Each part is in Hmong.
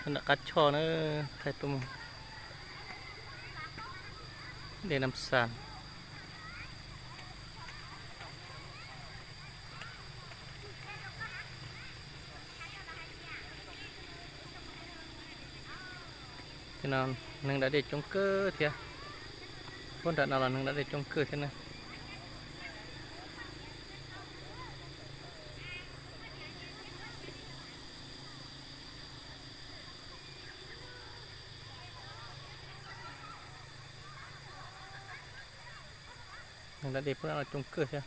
Nram qab choj na, thaij tuaj mus dej Nam Xas. Tej no neeg da dej coob kawg thiab. Puag nram no los neeg da dej coob kawg thiab na. Neeg da dej puag nram no coob kawg thiab.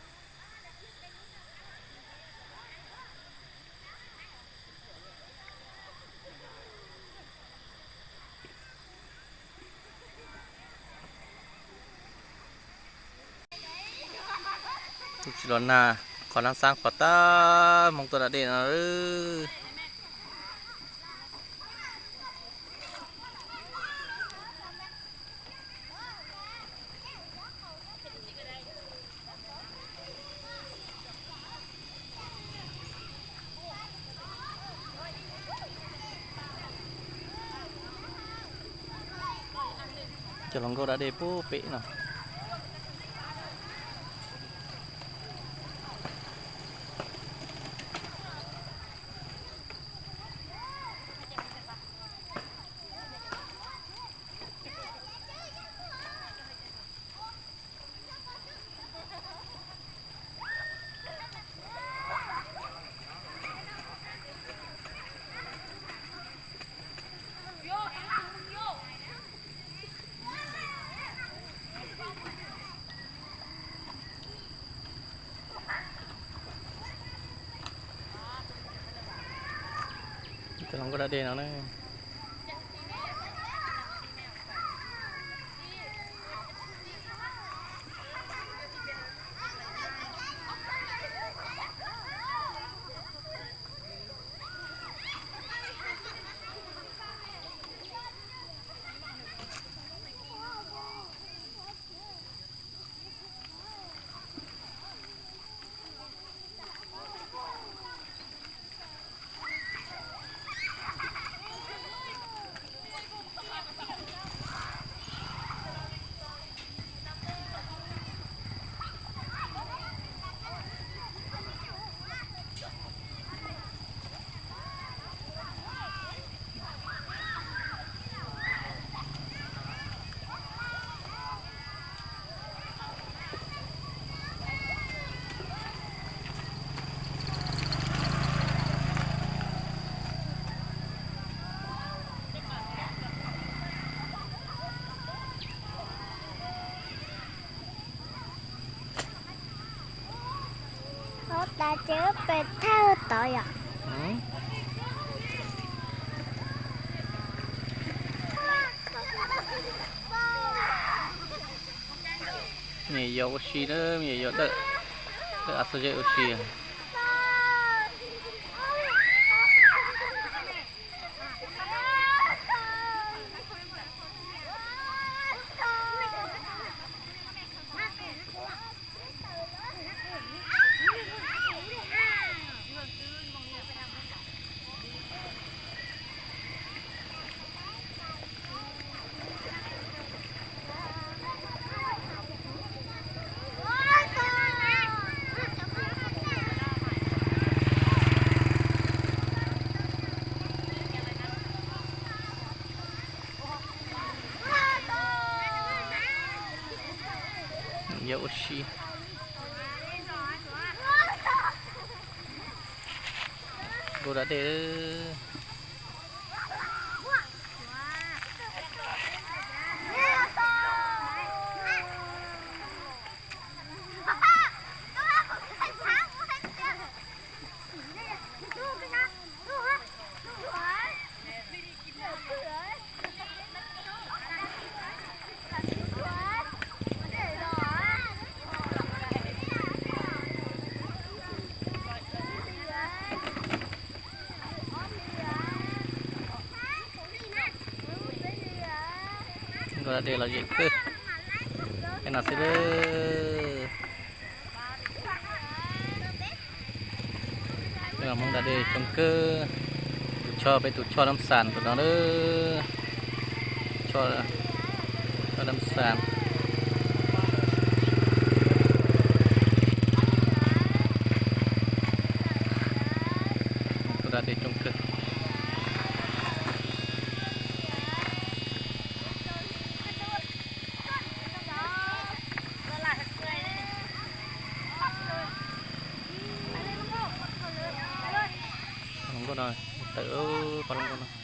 Tsis los nag, qhov nab xaab qhov tag Hmoob tuaj da dej no. Cov hluas nkauj da dej puag pem no. Cov hluas nkauj da dej no na. Ob tas ces pes thawj tod yom. Me nyuam yaus ua si na, me nyuam yaus dawm, dawm av txog ze ua si. Yog ua si. Nkauj da dej. Nkauj da dej los zem kawg. Tej no xwb. Tej no Hmoob da dej coob kawg. Tus Choj, peb tus choj dab xas tus no, choj dab xas. Tuaj da dej coob kawg. Paj hluas nkauj no, tawm, paj hluas nkauj no.